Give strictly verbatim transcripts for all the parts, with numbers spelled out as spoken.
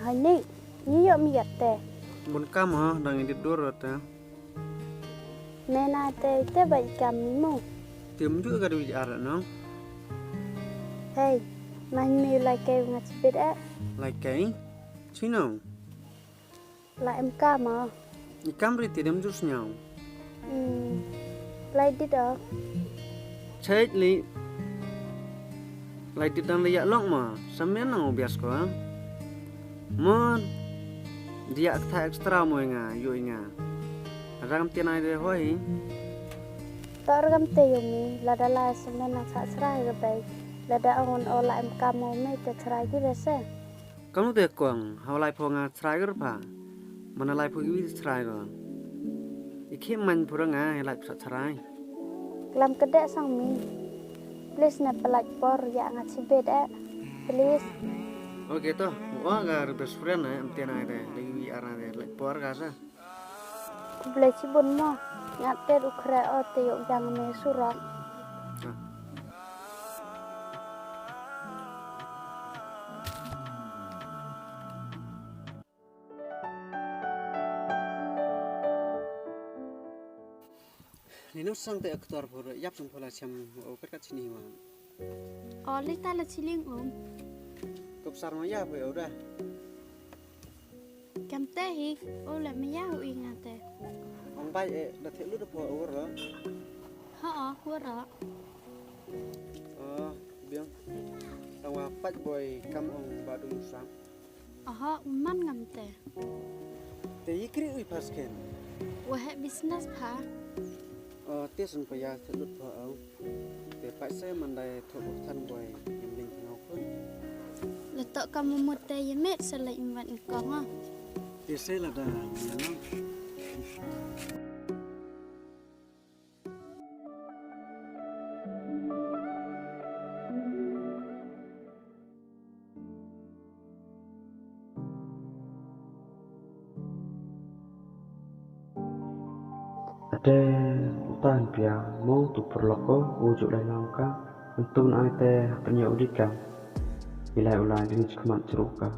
Hai ni, ni yoh mi kat te. Bun kam ha, dang i dip dur te. Me na te, te ba i kam mi mo. Te mju ka du i ar no. Hei, man mi lai kai nga chipit eh. Lai kai? Chino? La em kam ah. I kam ri ti dem jus nyau. Hmm. Lai dit ah. Chait li. Lai dit dang li ya long ma. Samen nang obias ko ah. Mon. Dia kata extra mo nga, yo nga. Ragam tian ai de hoi. Ta ragam te yo mi, lada la samen nang sa srai ga bai. Lada angon o la em kam mo me te srai gi rese. Kam nu te kong, hau lai pho nga chrai gar pha. Mana lai pho iwi chrai gar. I khim man pura nga, i lai psa chrai. Klam kedek sang mi. Please na pelaj por ya nga chibet eh. Please. Okay to, wa ga best friend eh, em tian ai de, lagi wi ar ai de, lai por ga sa. Khublei chibun mo, ngat te u khreh o te yoh yang me surok. Ni no sang te aktor pho, yap sang pho la cham, o kat kat chini wa. O, lita la chiling um. Kup sar ma ya pho, o da. Kam te hi, o le maya u i nga te. Ong bai e, da thik lut pho o ro. Ha, o, u ro. O, biang. Tang wa pat boi kam ong ba du sang. Aha, man ngam te. Te i kri u i pas ken. Wa he business pha. O, te sun pa ya thik lut pho o. Te pat se man dai thok than boi, yam ling ngau khun. Le to ka mumut te ye met se le imwat ngkong ah. Te se la da, ya no. Ate utan pia mo tu perloko ujuk lai langka. Entun ai te hapnya udika. Ilai ulai dini chikmat cheruka.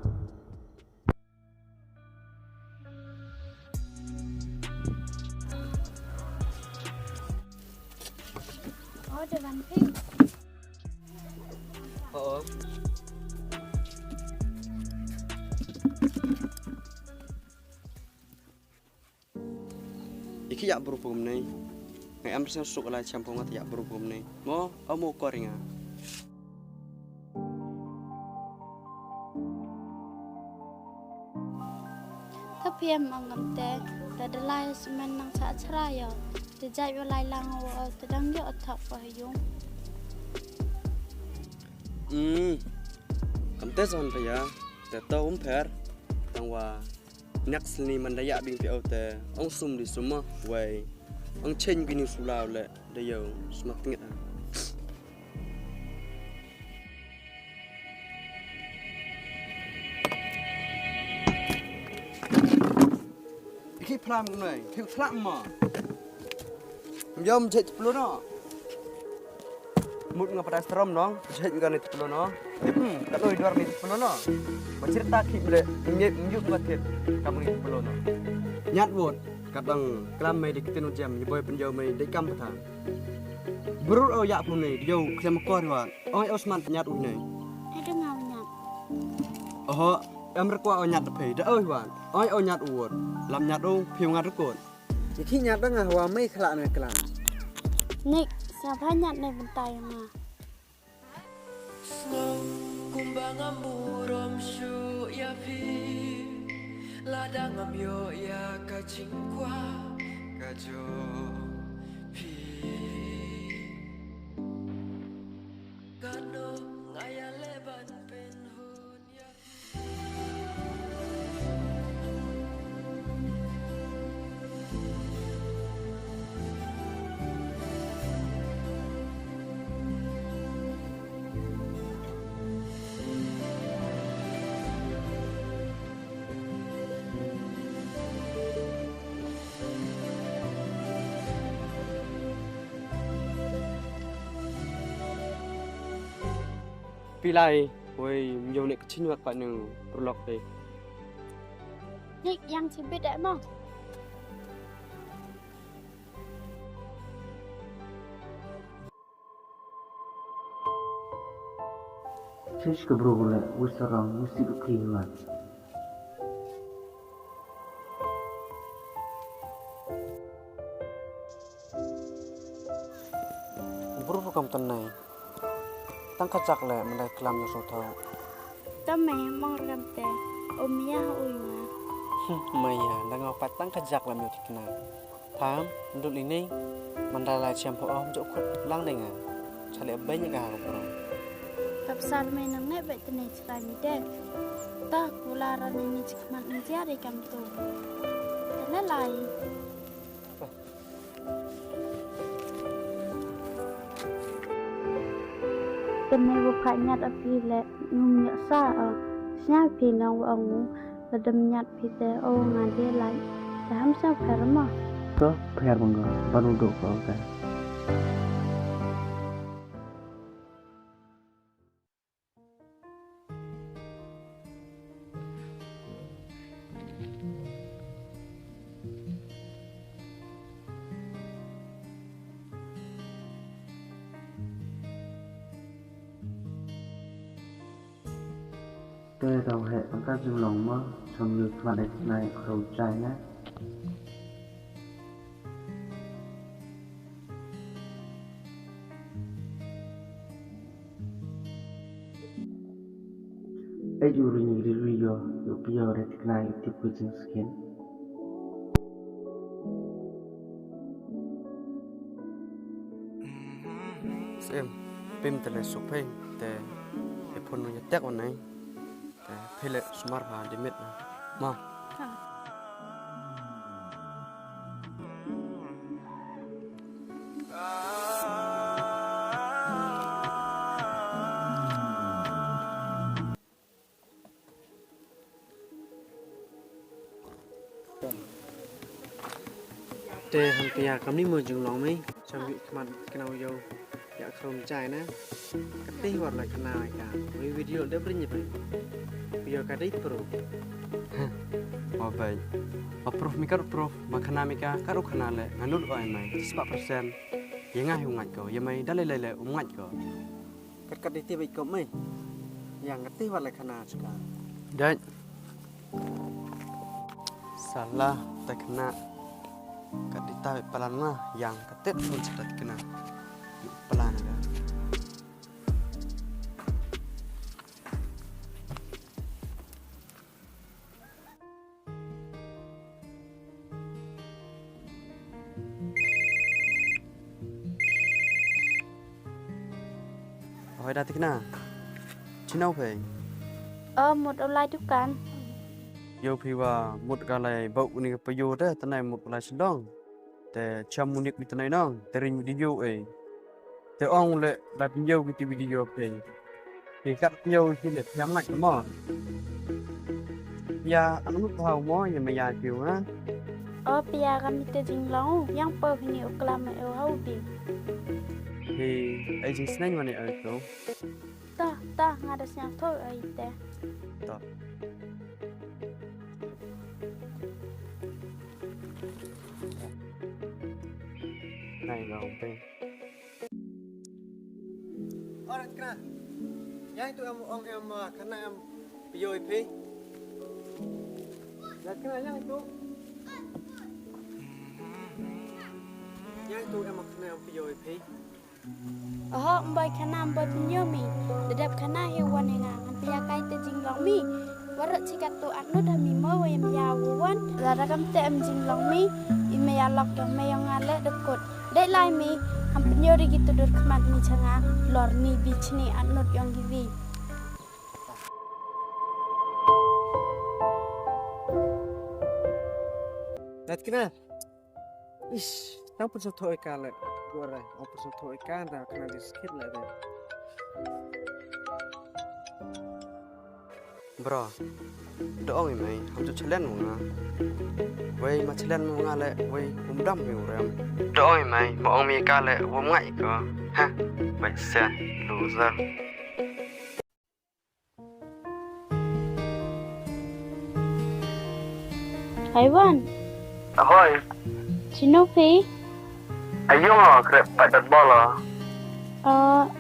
Oh, the one pink. Oo. Iki yak bru pum nei. Ngai am sing suk lai cham pum ngat yak bru pum nei. Mo, amu koringa. Tha piem ong kam te, ta dalai semen nang sa chra yo. Te jai wa lai lang wa te dang yo thok pa yung. Hmm. Kam te son pa ya, te to um pher, tang wa. Next ni man da ya bing pi au te, ong sum di sum ma, wei. Ong chen bini sulaw le, da yo, smat ngit ha. Ki phlam nai, ki phlam ma. Yom chet plo no. Mut nga patai strom no, chet nga ni plo no. Hmm, ka loi dwar ni plo no. Ma cerita ki ble, ngi ngi ka thit, ka ni plo no. Nyat wot, ka dang klam mai di kitin u jam, ni boy penjau mai di kam patha. Brur o ya pun ni, yo, klem kor wa. Oi, o sman nyat u nei. Ada ngau nyat. Oho, em rekwa o nyat phe, da oi wan. Oi, o nyat u wot. Lam nyat u, phiu ngat rekot. Ki nyat da nga wa mei khla na klan. Nik, sa pha nyat ne bentai nga. Kumba ngam burom shu ya phi. Lada ngam yo ya ka jingkwa ka jo phi. Kano ngaya leban pen hun ya. Pilai, Wei, myo ne kachin wa ka nu perlok te. Nik yang chibit eh mo. Chish ka bro le, wi sarong, wi si u ki man. Bru ru kam tan nai. Tang ka jak le, mandai klam yo so thau. Tam me, mong ru kam te. O mia ha ui ma. Maya, dang au pat tang ka jak le, myo tikna. Tham, dul ini, mandai lai chiam pho om, jo khut lang dai nga. Chale bai ni ka ha ko. Kap sar me nang ne bai tene chrai mi de. Ta, kula ra ni ni chikmat ni jia de kam tu. Tene lai. Tene wo pha nyat a phi le ngum nyat sa a. Snya phi nang wa ngu la dem nyat phi te o nga de lai. Te ham sa pher ma. Ko pher bang ko banu do ko ka. Te dau he, pangka jinglong mo, chong yu khmat ek nai khro chai na. Ei, u ring ri ri yo, yo pio re tikna yo tip ku jing skin. Sem, pim te le sup hei, te, e phone ya tek wan nai, te, phi le sumar ba dimit na. Ma. Ha. Te han pia kam ni mo jinglong mi, cham yu khmat kna u yo, ya khrom chai na. Kati war la khana ka, wi video de brin ye bai. Yo ka dei pro. Mo bai. Ma proof mi kar proof, ma khana mi ka, kar u khana le, nga lut oi mai, spa percent. Ye nga hi u ngait ko, ye mai da le le le u ngait ko. Kat kat dei ti bait ko mai. Yang kat ti wa le khana chuka. Dai. Salah te khana. Kat dei ta palan nga, yang kat te pun sa te khana. Palan nga. Hoi da tikna. Chinau phi? O, mut u lai dukan. Yo phi wa mut ka lai bau ni ka payo de, tanai mut u lai sendong. Te cham munik ni tanai nong, te ring video e. Te ong le da pynjau ki ti video phi. Ki kat pynjau ki le phi ngat mo. Ya, anu thau mo, ya maya phi ha. O pia ka mi te jinglong, yang po ni u klam e u hau bi. Hi, ai jingsneng mane ai to. Ta, ta, nga da sñiaw tho ai te. Ta. Nai nga ong te. Alright, kena. Yang tu em ong em, ah, kena em pio i phi. Ya, kena yang tu. Yang tu em kena em pio i phi. Oho, mboi khana, mboi pynyo mi. Da dep khana hi wan e nga, ngan pia kai te jinglong mi. Warok chi katu atnud ha mi mo wa em ya wan. Lada kam te em jinglong mi, i me ya lok yong me yong nga le da kut. Dei lai mi, ham pynyo ri ki tudur khmat mi cha nga, lor ni bi chni atnud yong ki wi. Dat kena. Ish, tang pun sa thoi ka le. Gua re, o pun sa thoi ka da, kena di skit le de. Bro, da ong i mei, ham tu chalen mo nga. Wei, ma chalen mo nga le, wei, um dam mi u rem. Da ong i mei, ma ong mi ka le, wom ngai ko. Ha, wei, se, loser. Hei Wan. Ahoi. Chino phi? Ayong a krep pat dat bala.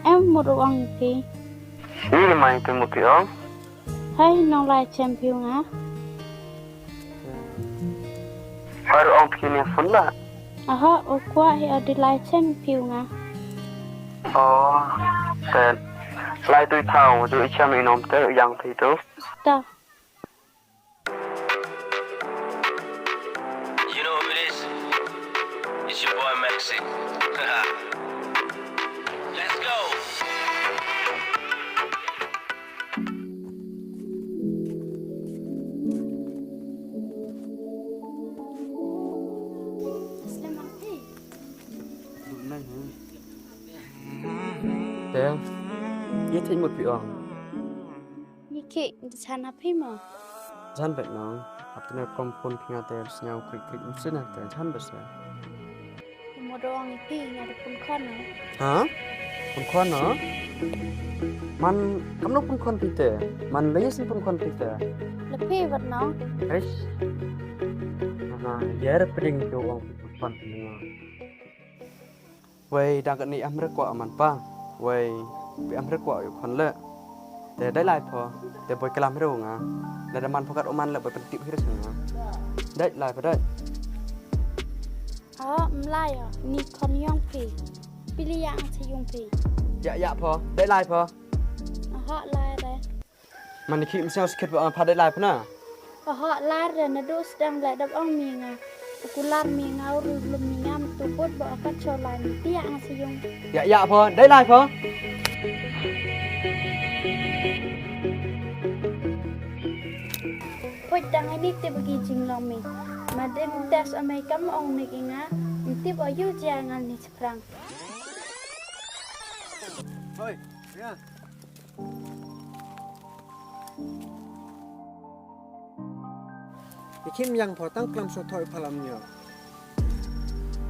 Em mut u ong phi. Ni mai tu mut phi ong. Hei nong lai chem phi u nga. Ar ong phi ni phone la. Aha, u kwah hi a di lai chem phi u nga. Oh, te lai tu thau, tu i chem i nom te yang phi tu. Ta. You know who it is? It's your boy Maxi. Let's go. Te, ye thei mut phi ong. Ni ki, chan ha phi mo? Chan bet nong. Ap tene kom phone phi nga te sñiaw krik krik msin ha te chan bet se. Mo do ong i phi nga da pun khon no. Ha? Pun khon no? Man, kam no pun khon phi te? Man le sin pun khon phi te? Le phi wat no. Eish. Ha, ya ra pding tu ong pun khon phi nga. Wei, dang kani am re kwah man pa. Wei, pi am re kwah yu khon le. Te dai lai pho, te boi klam re nga. Lada man pho kat u man le boi pyntip hi re nga. Dai lai pho dai. Oh, mlai ya, ni khon yong phi. Pili yang si yung phi. Ya, ya pho, dai lai pho. Aha, lai re. Man ni ki msiang skit ba pha dai lai pho na. Aha, lai re na du sdang le dap ong mi nga. U kular mi nga u ru lum mi nga mtu bot ba ka cho lai mi tia nga si yung. Ya, ya pho, dai lai pho. Poi dang ini te bagi jinglong mi. Ma dem tes amai kam ong ni ki nga. Mti ba yu jia ngal ni seprang. Hoi, ya. Ikhim yang pho tang klam so thoi phalam nyo.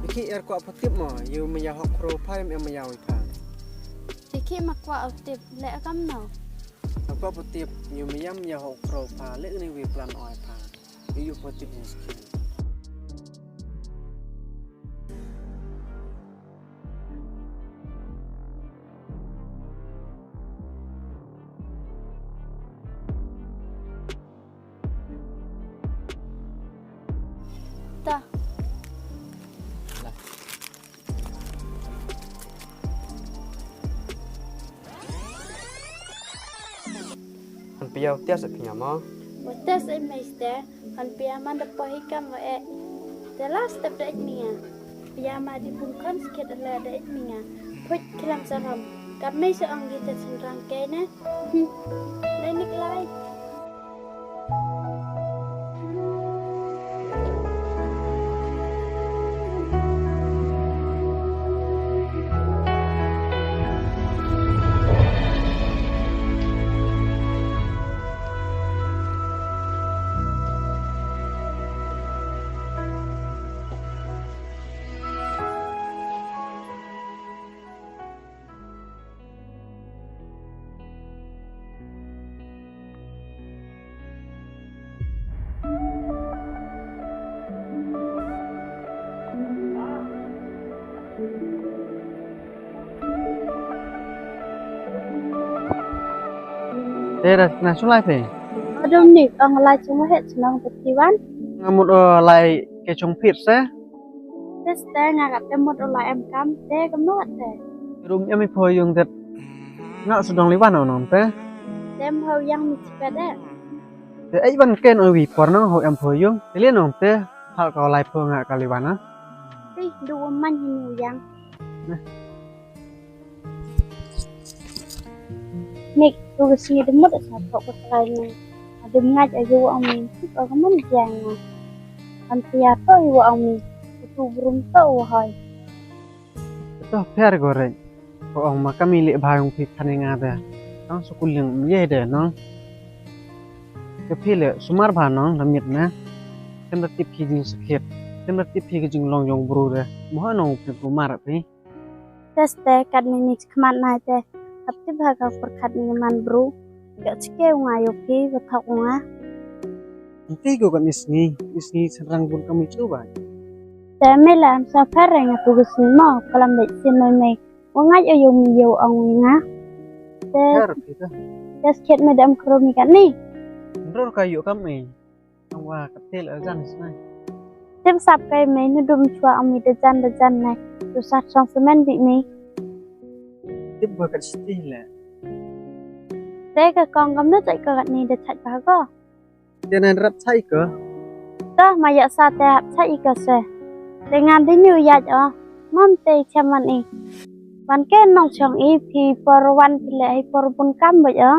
Ikhi er kwah pho tip mo, yu maya hok khro pha, em maya wi pha. Ikhi ma kwah o tip, le akam no. Ma kwah pho tip, yu maya maya hok khro pha, le ni wi plan oi pha. Yu yu pho tip ni skin. Ta. Han pia u tias pia mo. U tias e meister, han pia man da pohi kam wa e. Te last step da ik minga. Pia ma di pun kon skit ala da ik minga. Put kilam saram. Kap mei sa ong gi te sen rang ke ne. Hmm. Le nik lai. Te da na su lai phi? Adum ni, ong lai chung he chnong te phi wan. Nga mut o lai ke chung phit se. Te ste nga ka te mut o lai em kam te kam no te. Rum em i pho yung det. Nga su dong li wan o nong te. Te em ho yang mi chi ka de. Te ei wan ken o wi por nong ho em pho yung. Te le nong te. Hal ka lai pho nga ka li wan a. Te du man hi ni yang. Nik, tu ka sngi da mut sa thok ka trai ni. Adim ngaj ayu wa ong mi, tip ka man jang nga. An pia to i wa ong mi, tu brum to wa hoi. To pher gore. Ko ong ma kami le bha yong phi khani nga da. Tang sukul yang ye de nong. Ke phi le sumar bha nong da mit na. Tem da tip phi jing sakhiat. Tem da tip phi ka jinglong yong bru de. Mo ha nong phi kumar phi. Te ste kat ni ni khmat nai te. Hap tip ha ka pyrkhat ni man bru. Ka chike u nga yo phi, wa thok u nga. Nti ko ka ni sngi, ni sngi sanrang bun kam i chu ba. Te me la am sa phar nga tu ka sngi mo, kalam dei sin mai mai. Wa ngai o yo mi yo ong wi nga. Te, Phar phi ta. Te skhet me dam kro mi ka ni. Ndor ka yo kam i. Ang wa ka tel a jan snai. Tip sap kai me nu dum chwa ong mi da jan da jan nai. Tu sa chong semen bi me. Tip ba ka sti le. Te ka kong kam nu chai ka ni da chai ba ko. Te nan rap chai ko. Toh, ma ya sa te hap chai ko se. Te ngan di ñu ya o. Mam te chaman i. Wan ke nong chong i phi por wan phi le hi por bun kam ba o.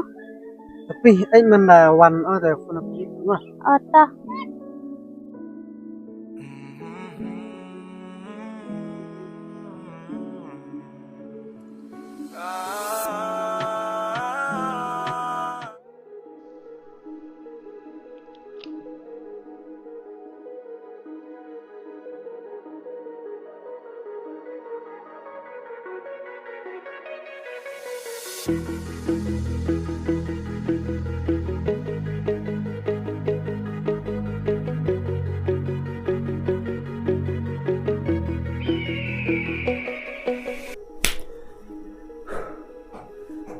Tapi ai man da wan o te phone phi ma. O toh.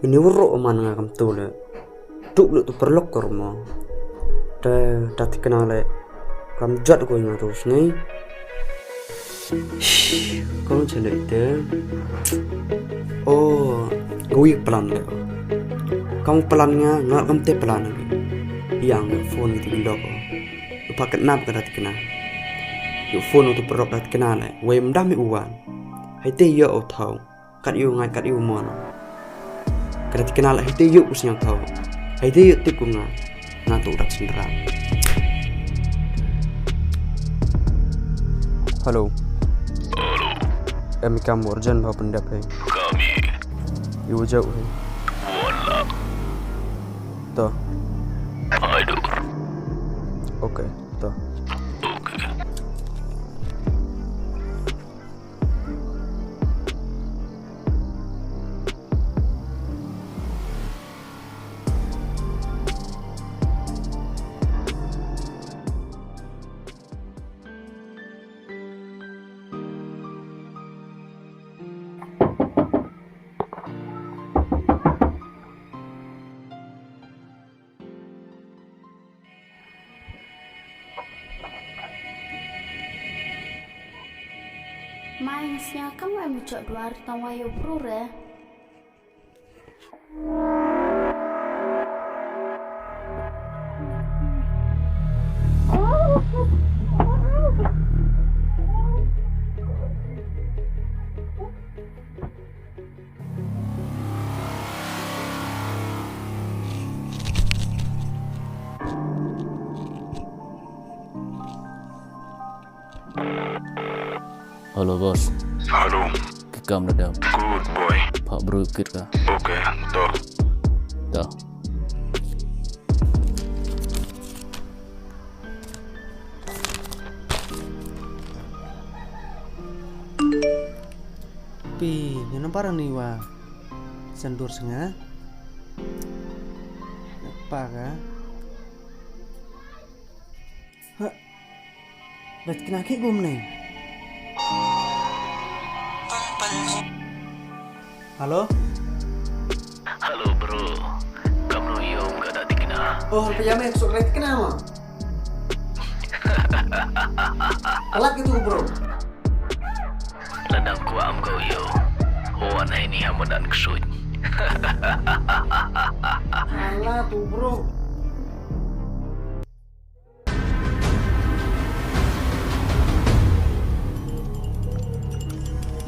Ini urok man nga kam tu le. Tuk le tu perlok kor mo. Te, te tikna le. Kam jat ko nga tu sngi. Kong chale te. Oh, gui plan le. Kong plan nga, nga kam te plan. Yang phone tu lok. Paket nap ka da tikna. Yo phone tu perlok da tikna le. Wei mdam i uwan. Hai te yo o thau. Kat yu ngai, kat yu mon. Ka da tikna la, hai te yu ku sñiaw thaw. Hai te yu tip ku nga. Nga tu dak sendra. Hello. Em i kam urgent bha pyndep hai. Kami. Yu jau hai. Wala. To. Aduh. Okay, to. Okay. Mai, nga sñiaw kam wa em u chok dwar, tang wa yoh bru re. Hello, boss. Hello. Ki kam na dam. Good boy. Pak bru kit ka. Okay, to. To. Pi, nga nambar ni wa. Sandur snga. Napa ka? Ha. Rat kena ki gum ni. Hello? Hello, bro. Kamno yong ka da tikna? Oh, pia me, sok rat kena ma. Alat gitu, bro. Ladang kwah am ko yo. Ho anai ni hamadan ksuit. Alah tu, bro.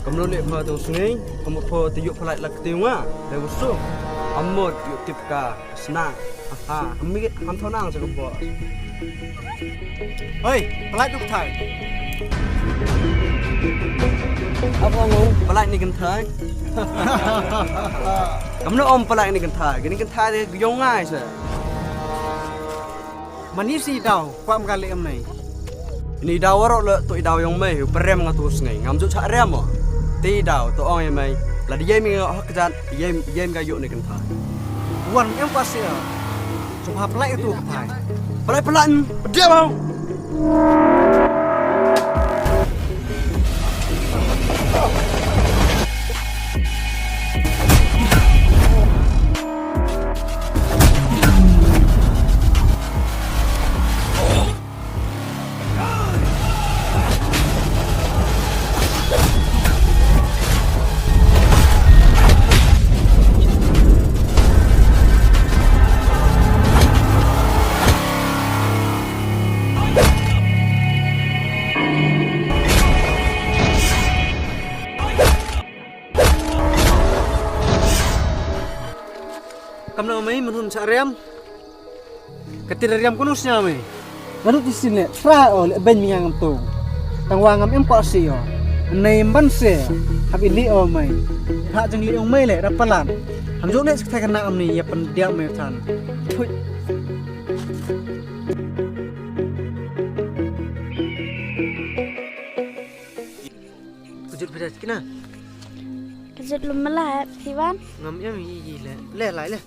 Kamno le pha tu sngi, kamno pha tu yuk phalait lak ti nga, le usu. Amot yuk tip ka. Sna. Ha, ha, mi, ham thaw nang sa ka bo. Hoi, palai tu kthai. Ap ong ong, palai ni kynthai. Kamno ong palai ni kynthai, kini kynthai de yong ngai sa. Mani si daw, kwah em ka le em nai. Ini i daw waroh le tu i daw yong me, u perem nga tu sngi. Ngam ju chah rem mo. Ti i daw, tu ong i me. La di yei mi nga hok jan, yei, yei mi ka yuk ni kynthai. Wan em pa si a. Chu hap lai tu kynthai. Palai palan, pdiang mau. Kamno mei, mynhun sa riam. Kati da riam kunu sñiaw mei. Nanu ti sin le, tra o le ben mi ngam tu. Tang wa ngam em ko si o. Nei mban se, hap i li o mei. Ha jeng li o mei le, da palan. Ham jok le sa kata kana am ni, ya pyndiang mei than. Thui. Kjut phi da kina? Kjut lum mala, phi wan? Ngam em i, i le. Le, lai le.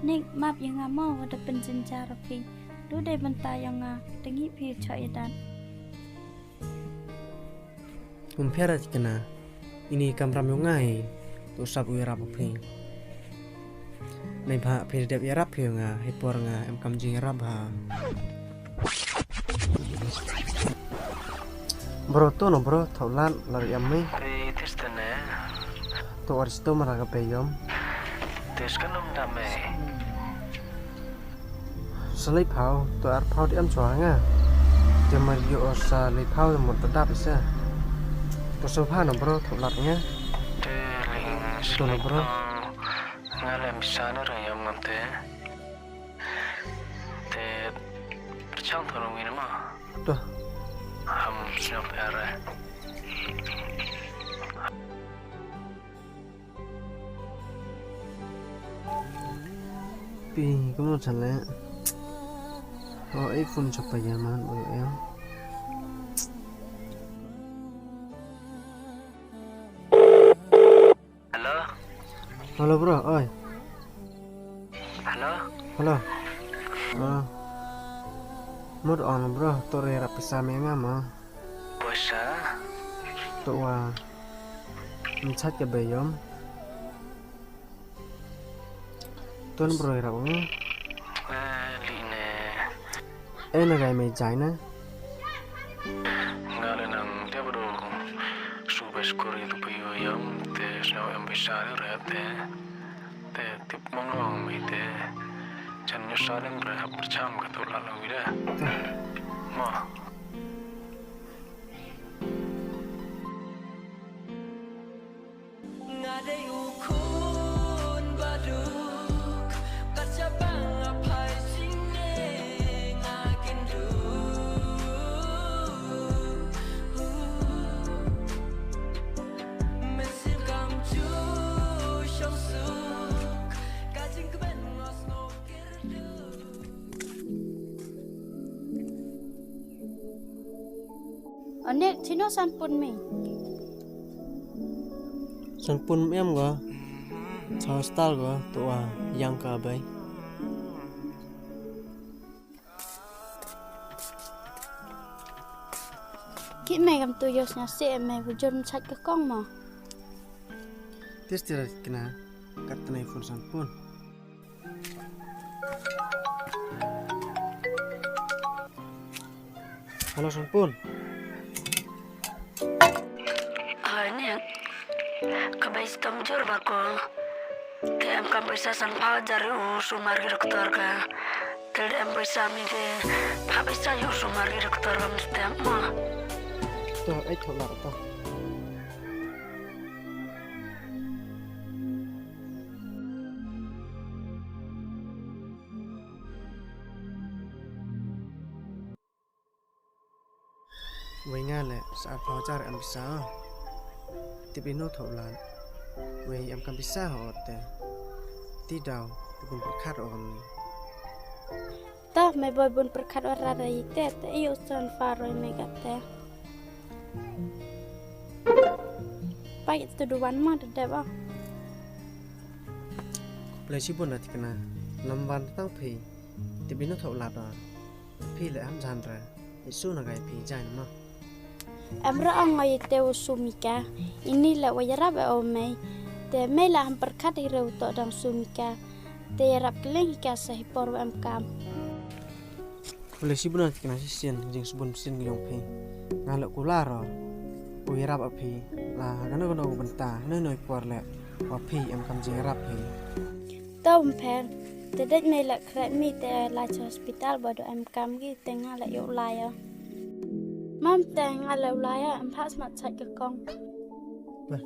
Nik, map ya nga mo, wa da pynjynjar phi. Du dei bynta yong nga, da ngi phi choi ya dan. Um phiar kena, ini kamram yong nga hi, tu sap u yarap phi. Nei bha phi dep yarap phi nga, hi por nga em kam jingyarap ha. Bro, to no bro, thau lat, lar yam mei. Te tis te ne. To ar sto mara ka peyom. Tis ka num da mei. Sa lei phaw, to ar phaw di am chwa nga. Te mar yo o sa lei phaw mo ta dap isa. To so pha no bro, thau lat nga. Te ling. To no bro. Nga lem sa na ra yam ngam te. Te perchang to no ngi ma. To. Ham sñiaw pera. Pi, kamu chale. O, iPhone chapa ya man, o, ya. Hello? Hello, bro, oi. Hello? Hello. Ah. Mut on, bro, to re rap pisa me nga ma. Pisa? To wa. Mchat ka beyom. Tun bro rap nga. Eh, li ne. Eh, na gai me jai na. Nga le nang te bro. Su bes kori tu pe yo yam te sñiaw em pisa de re te. Te tip mong long mi te. Chan ñu sa dang re hap percham ka tu la long wi de. Ma. Nga dei u khun baduk, kat cha bang a phai jing ne nga kin du. Mynsiem kam chu shong suk, ka jingkmen nga sngew kyrdu. Anek, chino Sanpun mi? Sanpun em go. Cha hostel go, to wa yang ka bai. Ki me kam tu yos nya se me bu jur mchat ka kong mo. Tis tira kena kat tena phone Sanpun. Hello, Sanpun. Hai, ni. Ka bai stom jur ba ko. Te em kam paisa san phaw hajar u sumar ki doktor ka. Te em paisa mi te pha paisa u sumar ki doktor ka mesti mo. To, ai thola to. Wei nga le sa ar phaw hajar em pisa. Tip ino thola. Wei em kam pisa ho te. Ti daw, te kun pyrkhat o ni. Toh, me boi bun pyrkhat wa ra ra i te, te i u san far roi me kat te. Pai tu du wan ma de dep ah. Khublei chibun na tikna, lam wan tang phi, te bino thok lada. Phi le am jan ra, i su na gai phi jan ma. Em ra ong ngai te u Sumika, ini le wa yarap e o mei. Te mei la ham pyrkhat hi reu to dang Sumika. Te yarap kling hi ka sa hi por wa em kam. Khublei chibun na tikna shisien, jing chibun shisien ki yong phi. Nga le kula ro. U yarap a phi. La gano gano ku bynta, no no i por le. Wa phi em kam jing yarap phi. Tau mpher, te dej mei la khrek mi te la cha hospital ba do em kam gi te nga la yoh la ya. Mam te nga la yoh la ya, em phas mat chait ka kong. Bah.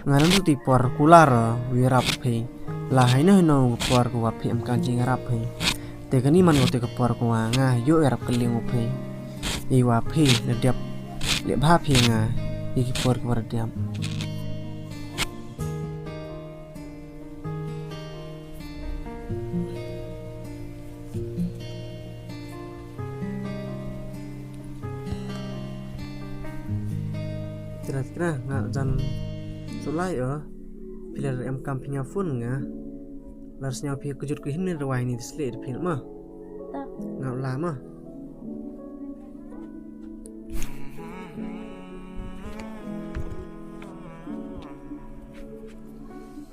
Nga nang tu ti por kular wi rap phi. La hai no hai no por ku wa phi em kan jing rap phi. Te kani man ko te ka por ku wa nga yo rap ka liang u phi. I wa phi na diap le bha phi nga. I ki por ku wa diap. Kira kira nga jan sulai o. Pila em kam phi nga phone nga. Lar sñiaw phi kujut ku hin ni rwai ni disle de phi ma. Nga la ma.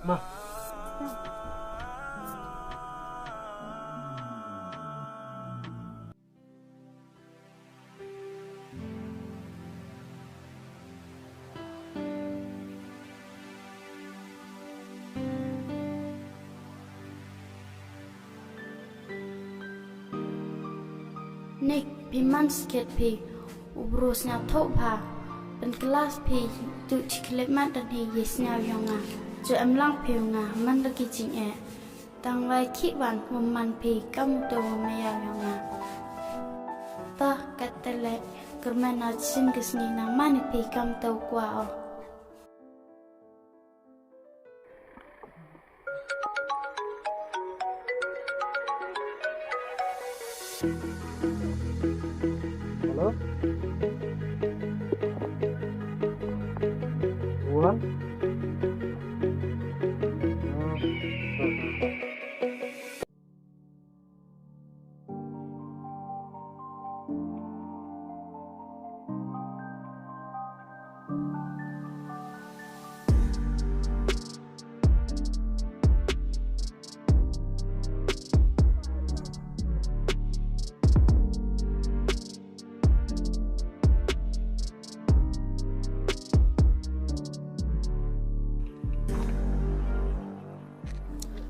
Ma. Nik, phi man sket phi, u bru sñiaw thoh bha, pynkylla phi, tu chi khlem mat dan hi ye sñiaw yong nga, chu em lang phi u nga, man da ki jingeh. Tang lai khih wan, wa man phi, kam u to wa maya yong nga. Tah, kat te le, kyrmen na chin ka sngi nang man phi, kam u to kwah o. Hello? Wan?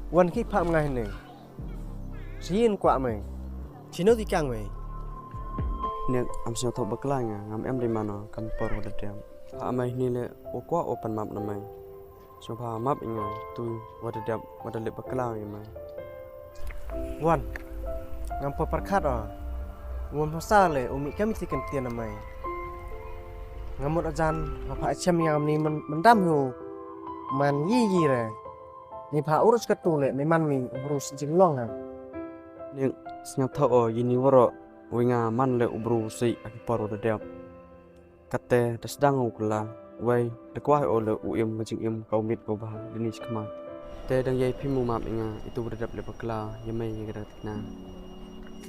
Wan ki phah nga hini. Sien kwah mei. Chino di kang mei. Nek am sñiaw thoh bakla nga, ngam em di mano, kam por wa da dep. Phah mei hini le, wa kwah wa pan map na mei. Sñiaw pha map i nga, tu wa da dep, wa da lep bakla i mei. Wan, ngam por pyrkhat o. Ngam hasa le, u mih kam i ti kyntien na mei. Ngam mut ajan, wa pha chem nga ngam ni man, man dam hu. Man yi yi re. Ni pha urus ka tu le, ni man mi u bru si jinglong ha. Ni sñiaw thoh o, yi ni waroh, wi nga man le u bru si aki por wa da dep. Kate, da sdang u kla, wei, da kwah o le u im, ma jingim, ka u mit, ka u bha, da ni chikma. Te dang yei phi mu map i nga, itu wa da dep le bakla, ya mei ya ka da tikna.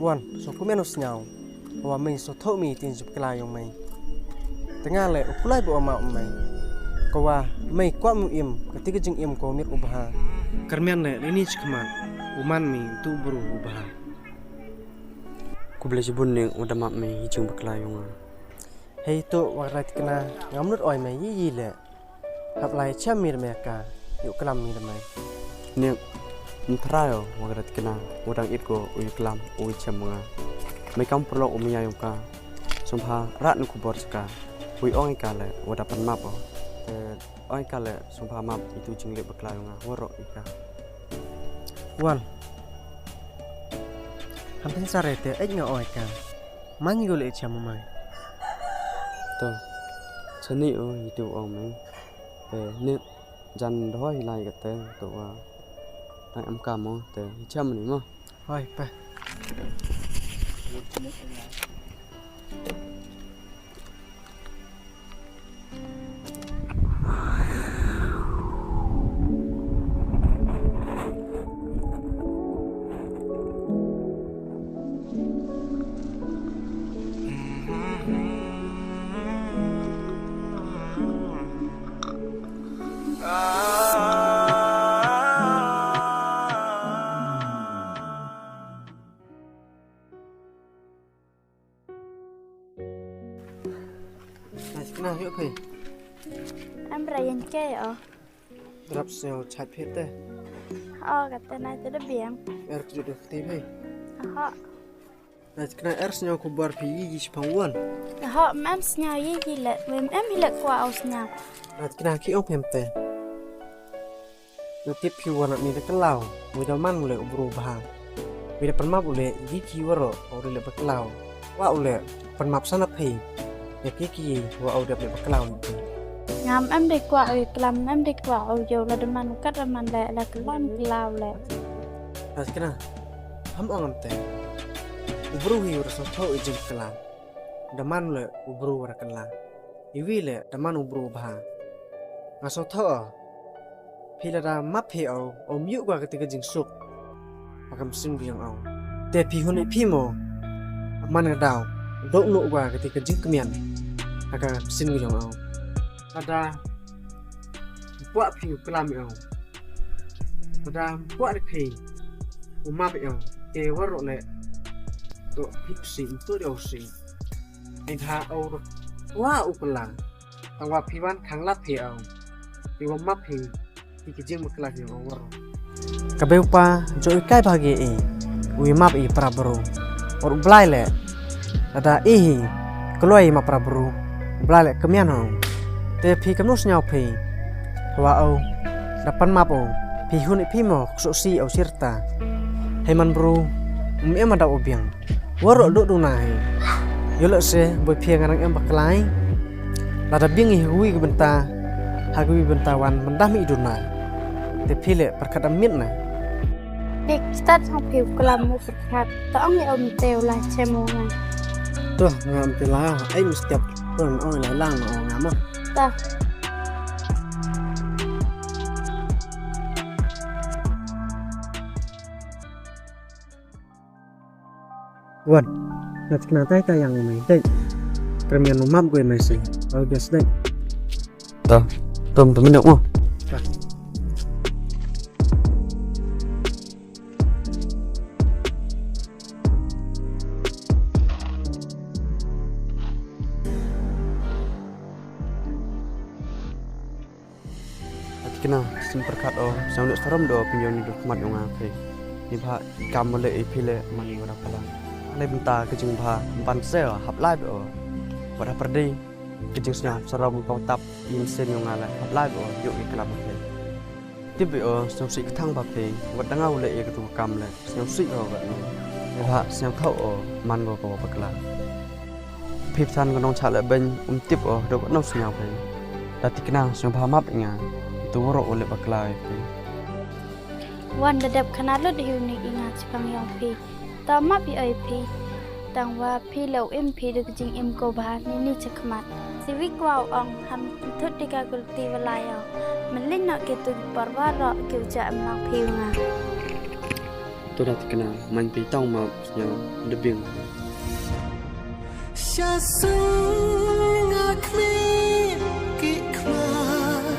Wan, so kumno sñiaw. Wa mei so thoh mi tin jop kla yong mei. Te nga le u kulai bo ma mei. Ko wa mei kwah mu im, ka ti ka jingim ko mir u bha. Kyrmen le, le ni chikmat, u man mi tu bru u bha. Khublei chibun ni u da map mei hi jingbakla yong nga. Hei tu wa ka da tikna, ngam nud oi mei yi yi le. Hap lai chem mi da mei ka, yoh klam mi da mei. Ni, ni thrai o, wa ka da tikna, wa dang it ko, u yoh klam, u yoh chem nga. Mei kam pyrlok u maya yong ka. Sñiaw pha, rat nu khubor cha ka. U ong i ka le, wa da pan map o. Te, ong i ka le, sñiaw pha map, itu jinglep bakla yong nga, waroh i ka. Wan. Ham phin sare te, ej nga ong i ka. Man yi ko le chem mei. To, chani o, itu ong me. Te, ni, jan dohoi lai kate, to wa. Ai, am kam o, te, cham ni mo. Hoi, pe. Nai, kna yoh phi. Em ra yen ke o. Drap sñiaw chait phi te. O, kate nai te da biang. Er kju da kti phi. Ho. Nai, kna er sñiaw khubor phi yi yi chipang wan. Ho, em sñiaw yi yi le, em hi le kwah o sñiaw. Nai, kna ki ong phi em te. Yow tip phi wa na mi da kyllaw, wi da man u le u bru bha. Wi da pynmap u le, yi ki waroh, u le ba kyllaw. Wa u le, pynmap sa na phi. Ya ki ki, wa u dep le ba kyllaw ni phi. Ngam em de kwah u klam, em de kwah u yow la da man u kat da man le, la klam kyllaw le. Nai, kna, ham ong em te. U bru hi u ra sa tho i jingkylla. Da man le u bru wa ra kylla. Iwi le, da man u bru bha. Nga sñiawthooh o. Phi lada map phi o, ym yoh wa kate ka jingsuk. Ha ka mynsiem ka yong o. Te phi hun i phi mo. Man nga daw. Dok noh wa kate ka jingkmen. Ha ka mynsiem ka yong o. Lada kwah phi u klam i o. Lada kwah phi u map i o. Te waroh le. To phi u si, to de u si. Ai ha o. Wa u kylla. Tang wa phi wan khang lad phi o. Phi wa map phi. Phi ki jingmyntoi yong o waroh. Ka bei u pa, jooh i kai bha ki i. U i map i para bru. Or u Blai le. Lada i hi. Kloi i map para bru. U Blai le kmen o. Te phi kamnu sñiaw phi. Wa o. Da pynmap o. Phi hun i phi mo, ksoh si o sirta. Hei man bru. Ym em da o biang. Waroh dooh duna hi. Yoh leh se, boi phi nga nang em bakla i. Lada biang i ha kawi ka bynta, ha kawi bynta wan, mynta mi i duna. Te phi le, pyrkhat da mit na. Te stad song phi u klam mo pyrkhat, to ong i om te u la chem o nga. To, nga om te la, ai mesti ap, to ong i la lang o nga mo. To. Wan, na chikna tai ka yang mai dai. Premium no map goi mai sai. Au gas dai. Ta, tom tom minok mo. Ta. Ati kena, sim pyrkhat o, sñiaw leh sarom do, pynjong ni dooh khmat yong nga phi. Ni bha, kam mo leh i phi leh, man i wada pala. Leh bynta ka jingbha, ban se o, hap lai o. Wada pyrdi, ka jingsñiaw sarom ka tap, i mynsiem yong nga leh, hap lai o, yoh i klam phi. Tip i o, sñiaw sih ka thang bha phi, wada nga u leh i ka tu kam leh. Sñiaw sih o bha ni. Ni bha sñiaw thaw o man ko ko bakla. Phi pthan ko nong chah leh beiñ um tip o dooh ko nong sñiaw phi. Da tikna sñiaw bha map i nga. Tu waroh u leh bakla i phi. Wan da dep khana lut hi u ni i nga chipang yong phi. Ta map i o i phi. Tang wa phi leh u im phi da ka jingim ko bha ni ni chakhmat. Siwi kwah u ong ham thut di ka gulti wa lai o. Mynlin noh ki tu ki por waroh ki u ja em lang phi u nga. Tu da tikna, man phi tong ma sñiaw da biang. Sha sung nga khmih ki khmat,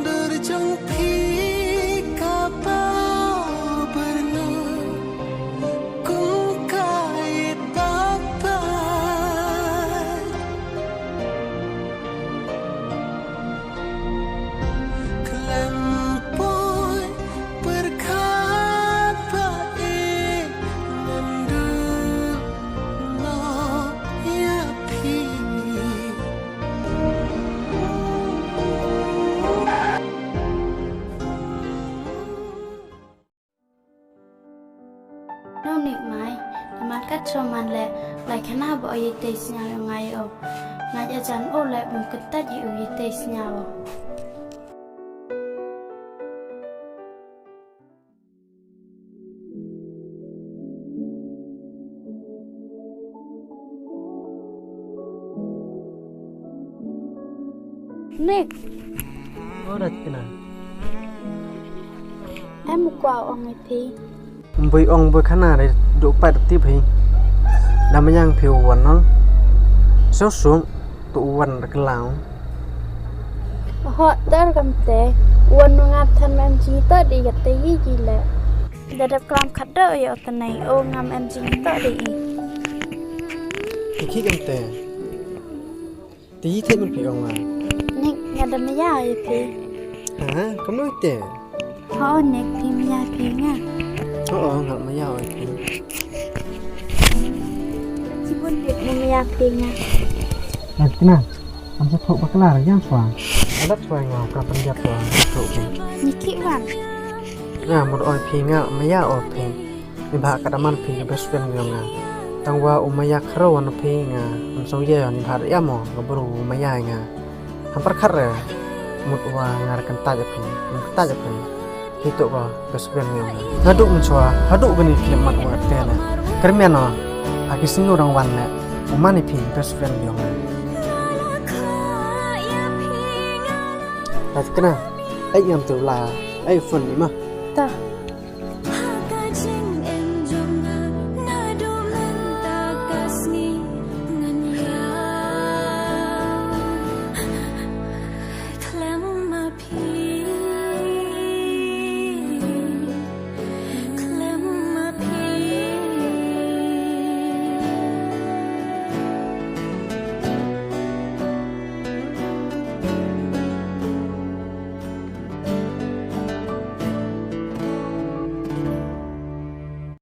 dur jong phi ka paw byrngut, kum ka it bak bai. Khlem poi pyrkhat ba i myndu noh ya phi. No nik mai, da man kat cho man le, lai khana ba o yei tei sñiaw yong nga o. Nga ya jan o le, bym kyntait i u yei tei sñiaw o. Nik. O Rajkana. Em kwah ong i phi. Boi ong boi khana re du pat tip hi. Da mayang phi u wan nong. Song song tu u wan da klang. Ho tar kamte. U wan nu ngap than em ji to di kate yi ji le. Da dep klam khat do ya o tanai o ngam em ji to di i. Ki ki kamte. Te i thei man phi ong nga. Nik, nga da maya ya phi. Ha, kamno te? Ho, Nik, phi maya phi nga. Ho, nga maya ya phi. Chibun Nik, maya phi nga. Nik, kina, am sa thok bakla ra jam swa. Alat swa nga ka pan jap swa thok phi. Nik ki wan. Nga mut oi phi nga maya o phi. Ni bha ka daman phi best friend yong nga. Tang wa u maya kharo wan phi nga. Am song ye ni bha ya mo nga bru u maya nga. Hampar khar re. Mut wa nga kan ta ja phi. Kan ta ja phi. Hi to wa best friend yong nga. Hadu mun chwa, hadu bani film mat wa te na. Kermiano. Aki sinu rang wan le. U mani phi best friend yong nga. Tat kena. Ai ngam tu la. Ai phone ni ma. Ta.